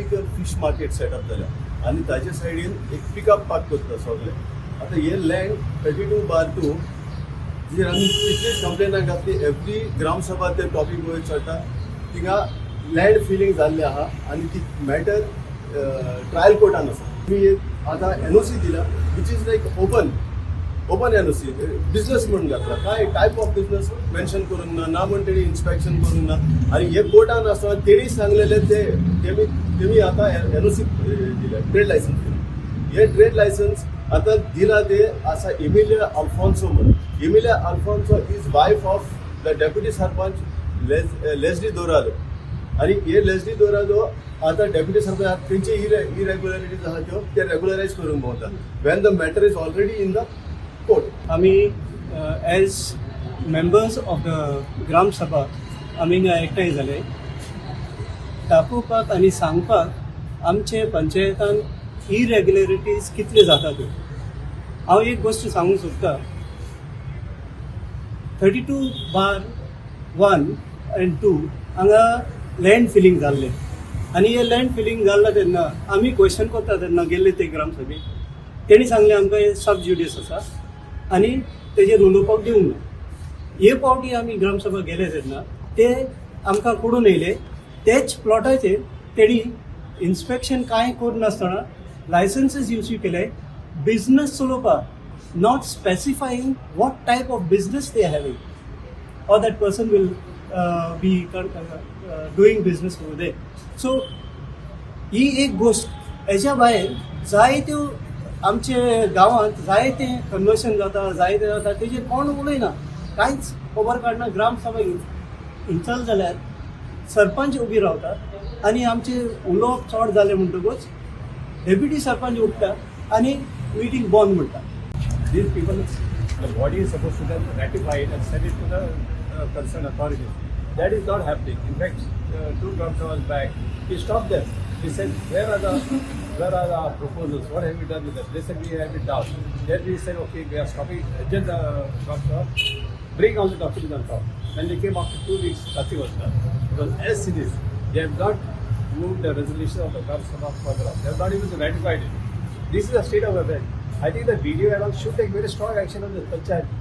Fish market setup जाल्या आनी ताजे सायडीन एक पिकअप पार्क करता सगळे. आतां हे लँड 32/2 जिचेर आमी कितलीच कंप्लेनां घातली. एवरी ग्रामसभा ते टॉपीक वयर चडटा. थिंगा लँड फिलींग जाल्लें आहा आनी ती मॅटर ट्रायल कोर्टान आसा. तुमी एक आतां एनओसी दिला, which is like open NOC, business म्हणून घातला. काय टायप ऑफ बिझनस मेन्शन करूंक ना, ना म्हण तेणी इन्स्पेक्शन करूंक ना. आनी हे कोर्टान आसतना तेणी सांगलेले ते तेमी तेमी आतां एनओसी दिल्या, ट्रेड लायसन्स दिला. हे ट्रेड लायसन्स आतां दिला ते आसा इमिलिया अल्फोन्सो म्हणून. Emilia Alfonso is wife of the deputy sarpanch Leslie Dorado. आणि हे लेस्ली दोरादो आता डेप्युटी सरपंच, तेंचे इरेग्युलरिटीज आहा त्यो ते रेग्युलरायज करूंक भोंवता when the matter is already in the court. आमी as members of the Gram Sabha आमी हिंगा एकठांय जाले दाखोवपाक आनी सांगपाक आमचे पंचायतान इरेग्युलरिटीज कितल्यो जाता त्यो. हांव एक गोश्ट सांगूंक सोदता. 32/1 and 2 हांगा लँड फिलींग जाल्लें आनी हे लँड फिलींग जाल्लें तेन्ना आमी क्वेश्चन करता तेन्ना गेल्ले ते ग्रामसभेक, तेणी सांगलें आमकां हे सब ज्युडिस आसा आनी तेजेर उलोवपाक दिवंक ना. हे फावटी आमी ग्रामसभा गेले तेन्ना ते आमकां कोडून येयले. तेच प्लॉटाचेर तेणी इन्स्पेक्शन कांय करनासतना लायसन्सीस इश्यू केले बिझनस चलोवपाक, not specifying what type of business they having or that person will be doing business over there. So ही एक गोश्ट. हेच्या भायर जायत्यो आमचे गांवांत जायते कन्वर्शन जाता, जायते जाता, तेजेर कोण उलयना, कांयच खबर काडना. ग्रामसभा हिंचल जाल्यार सरपंच उबी रावता आनी आमचे उलोवप चड जालें म्हणटकूच डेप्युटी सरपंच उठ्ठा आनी मिटींग बंद म्हणटा. These people, the body is supposed to then ratify it and send it to the concerned authorities. That is not happening. In fact, two Gram Sabhas back, we stopped them. We said, where are our proposals? What have we done with them?" They said, "We have it down." Then we said, "Okay, we are stopping, adjourn the Gram Sabha, bring all the documents on top." When they came after 2 weeks, nothing was done. Because as it is, they have not moved the resolution of the Gram Sabha further up. They have not even ratified it. This is the state of affairs. I think the BDO and all should take very strong action on the panchayat.